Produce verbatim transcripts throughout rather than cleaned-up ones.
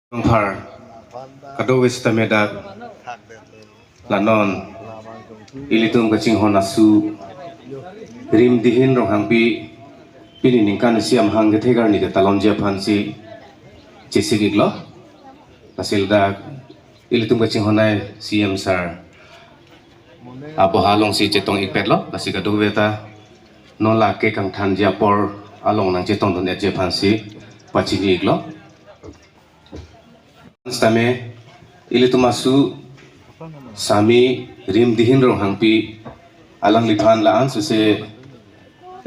Nongphar kadokave sitame dak la non ilitum kachinghon asu Rimdihin Ronghangpi pini ningkan isi amahang kethe arni ketalonji aphansi chesik-iklo. Lasi ladak ilitum kachinghon ai C M sir aboha alongsi chetong-ikpetlo. Lasi kadokave ta non la cake kangthanji apor along nangchetongdun-etji aphansi pachini-iklo. Sitame ilitum asu Sami Rimdihin Ronghangpi alangliphan la-an sose,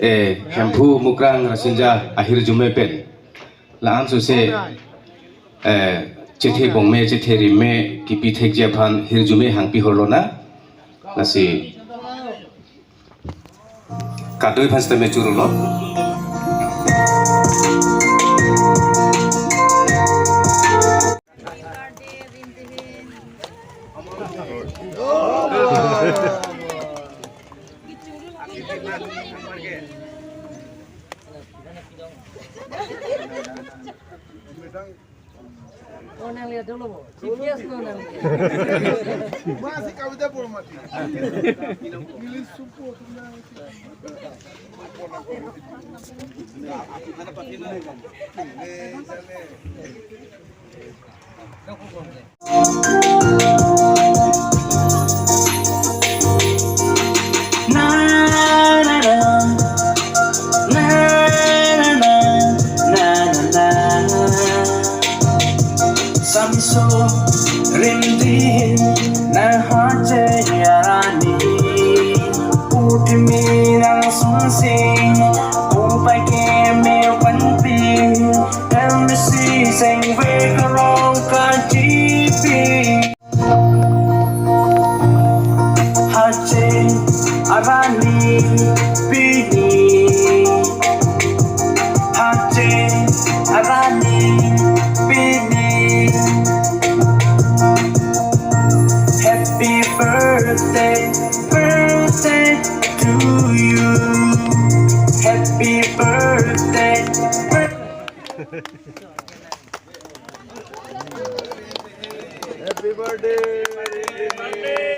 eh, Hemphu Mukrang Rasinja ahirjume pen la-an sose, eh, chethe bongme chethe rimme kipi thekji aphan hirjume hangpi horlonang. Lasi kadoi aphan sitame churolo. Oh, nangliya dolo bo. G P S lo nangliya. Masih kawida bormati. Ngilis supo tu na. Samso Rimdihin na hache arani, putimi nang sungsing, upai ke me panpi, M C seng ve karong ka G P. Hache arani pini, hache arani pini. Happy birthday, birthday to you. Happy birthday, birthday. Happy birthday.